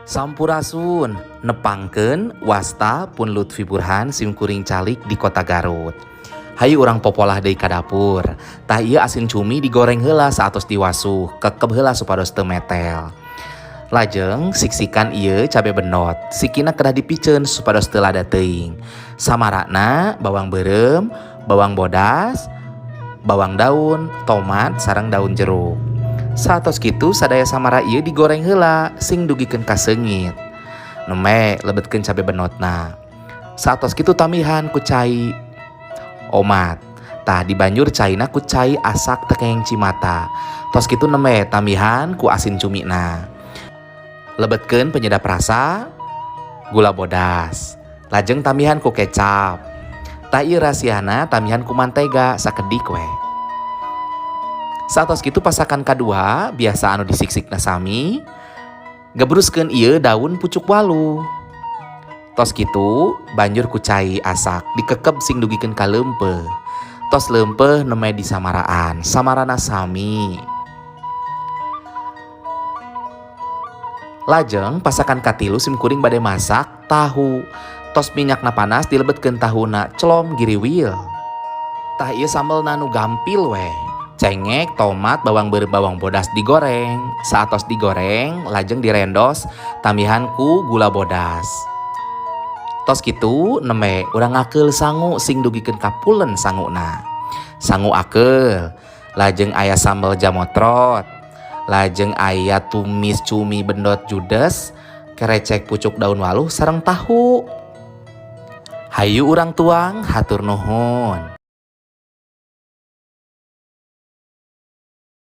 Sampurasun, nepangkeun wasta pun Lutfi Burhan simkuring calik di kota Garut. Hayu urang popolah deui ka dapur. Tah, ieu asin cumi digoreng heula saatos diwasuh, kekeb heula supados teu metel. Lajeng siksikan ieu cabe benot, sikina kedah dipiceun supados teu lada teuing. Samarana bawang beureum, bawang bodas, bawang daun, tomat sareng daun jeruk. Saatos kitu sadaya samara ieu digoreng heula sing dugikeun ka seungit. Nembe lebetkeun cabe benotna. Saatos kitu tambihan ku cai omat. Tah, dibanjur caina ku cai asak teu kenging cimata. Tos kitu nembe tambihan ku asin cumina. Lebetkeun penyedap rasa, gula bodas. Lajeng tambihan ku kecap. Tah, ieu rahasiana tambihan ku mantega sakedik we. Saatos kitu pasakan kadua biasa anu disiksik sami, gebruskeun ieu daun pucuk waluh. Tos kitu banjur ku cai asak dikekeb sing dugikeun ka leumpeuh. Tos leumpeuh nembe disamaraan, samarana sami. Lajeng pasakan katilu simkuring bade masak tahu. Tos minyakna panas dilebetkeun tahuna, celom giriwil. Tah, ieu sambelna nu gampil weh. Cengek, tomat, bawang beureum, bawang bodas digoreng. Saatos digoreng lajeng direndos tambihan ku gula bodas. Tos kitu nembe urang ngakeul sangu sing dugikeun ka pulen sanguna. Sangu akeul, lajeng aya sambel jamotrot. Lajeng aya tumis cumi bendot judes, kerecek pucuk daun waluh sareng tahu. Hayu urang tuang, hatur nuhun.